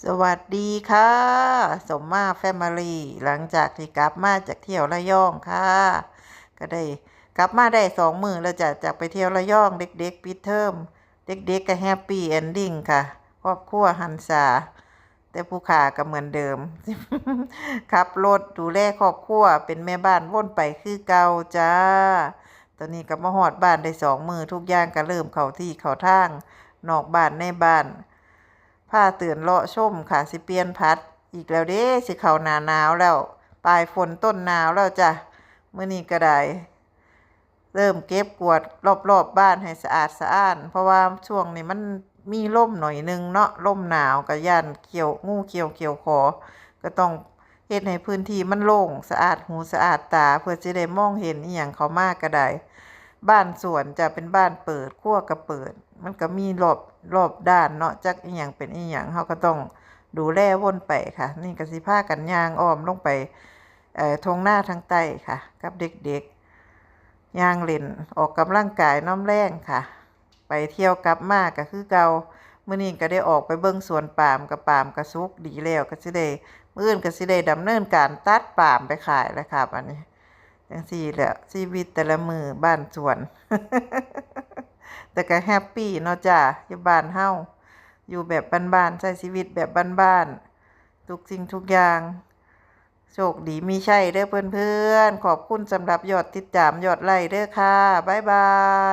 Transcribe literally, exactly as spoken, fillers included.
สวัสดีค่ะ สมมาแฟมิลี่ หลังจากที่กลับมาจากเที่ยวระยองค่ะ ก็ได้กลับมาได้สองมื้อแล้วจ้ะ จากไปเที่ยวระยอง เด็กๆปิดเทอม เด็กๆก็แฮปปี้เอนดิ้งค่ะ ครอบครัวหันษา แต่ผู้ข้าก็เหมือนเดิม ขับรถดูแลครอบครัว เป็นแม่บ้านวนไปคือเก่าจ้า ตอนนี้ก็มาฮอดบ้านได้สองมื้อ ทุกอย่างก็เริ่มเข้าที่เข้าทาง นอกบ้านในบ้าน พาเตือนเลาะชมค่ะ สิเปลี่ยนผัดอีกแล้วเด้ สิเข้าหน้าหนาวแล้ว ปลายฝนต้นหนาวแล้วจ้ะ มื้อนี้ก็ได้ เริ่มเก็บกวาดรอบๆบ้านให้สะอาดสะอ้าน เพราะว่าช่วงนี้มันมีลมหน่อยนึงเนาะ ลมหนาวก็ย้านเขียว งูเขียวเขียวขอ ก็ต้องเฮ็ดให้พื้นที่มันโล่ง สะอาดหูสะอาดตา เพื่อสิได้มองเห็นอิหยังเข้ามาก็ได้ บ้านสวนจะเป็นบ้านเปิด ครัวก็เปิด มันก็มีรอบ รอบด้านเนาะ จักอิหยังเป็นอิหยัง เฮาก็ต้องดูแลวนไปค่ะ นี่ก็สิพากันย่างอ้อมลงไป เอ่อ ท่งนาทางใต้ค่ะ กับเด็กๆ ย่างเล่น ออกกำลังกายนำแลงค่ะ ไปเที่ยวกลับมาก็คือเก่า มื้อนี้ก็ได้ออกไปเบิ่งสวนปาล์ม กับปาล์มก็สุกดีแล้ว ก็สิได้ มื้ออื่นก็สิได้ดำเนินการตัดปาล์มไปขายแล้วค่ะ บัดนี้ จั่งซี้แหละ ชีวิตแต่ละมื้อบ้านสวน แต่ก็แฮปปี้เนาะจ้า อยู่บ้านเฮา อยู่แบบบ้านๆ ใช้ชีวิตแบบบ้านๆ ทุกสิ่งทุกอย่าง โชคดีมีชัยเด้อเพื่อนๆ ขอบคุณสำหรับยอดติดตาม ยอดไลค์เด้อค่ะ บ๊ายบาย